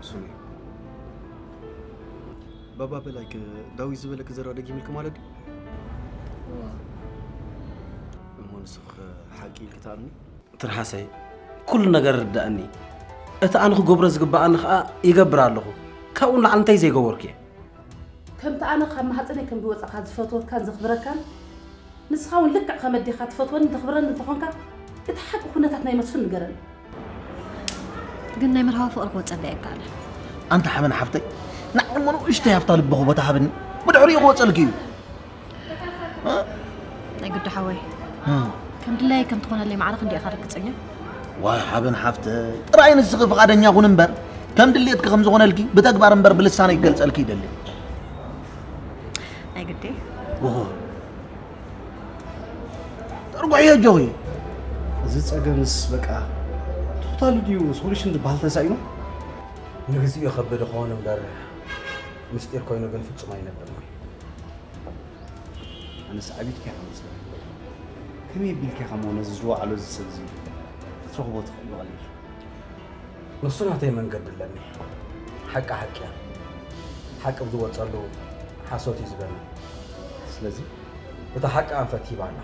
ስሚ፣ ባባ በላይክ፣ ዳዊት ዝበለክ ዘረባ ደጊምልክ ማለት ድዩ? እሞ ንስኽ ሓቂ ኢልክ ትኣምኒ? ትርሓሰይ፣ ኩሉ ነገር ርዳእኒ። እቲ ኣነ ክገብሮ ዝግባኣኒ ከኣ ይገብር ኣለኹ። ካብኡ ንላዕሊ እንታይ ዘይገበርኩ እየ? ከምቲ ኣነ ካብ ማህፀነይ ከም ዝወፃእካ ዝፈትወካን ዘኽብረካን፣ ንስኻ እውን ልክዕ ከም ኣዴኻ ትፈትወኒ ተኽብረኒ እንተኾንካ፣ እቲ ሓቂ ኩነታት ናይ መስፍን ንገረኒ። ግን ናይ መርሃዊ ፍቕሪ ክወፀለይ ኣይከኣለን። ኣንታ ሓበን ሓፍተይ፣ ንዓይ እሞ ንእሽተይ ሃፍታ ልብኹ ቦታ ሃብኒ፣ ብድሕሪኡ ክወፀልኪ እዩ። ናይ ግዲ ሓወይ፣ ከም ድላይ ከም ትኾነለይ ማዕረ ክንዲ ኢኻ ርግፀኛ? ዋይ ሓበን ሓፍተይ፣ ጥራይ ንስኺ ፍቓደኛ ኩን እምበር፣ ከም ድሌትኪ ከም ዝኾነልኪ ብተግባር እምበር ብልሳነይ ክገልፀልኪ ይደሊ። ናይ ግዲ ወሆ፣ ጠርጉሕዮ ኣጆኺ። እዚ ጸገምስ በቃ ቶታሊ ድዩ ሶሉሽን ዝበሃል ተሳኢኑ? ንግዚኡ ከብድ ክኾን እምበር ምስጢር ኮይኑ ግን ፍጹም ኣይነብርን እዩ። ኣነስ ዓቢድካ ኢኻ መስለኒ። ከመይ ቢልካ ኢኻ እሞ ነዚ ዝወዓሎ እዚ ሰብ እዚ ክትረኽቦ ትኽእል ብቐሊል? ንሱ ናተይ መንገዲ ኣለኒ። ሓቂ ሓቂ እያ። ሓቂ ብዝወጸሉ ሓሶት እዩ ዝበኒ። ስለዚ እታ ሓቂ ኣንፈት ሂባና።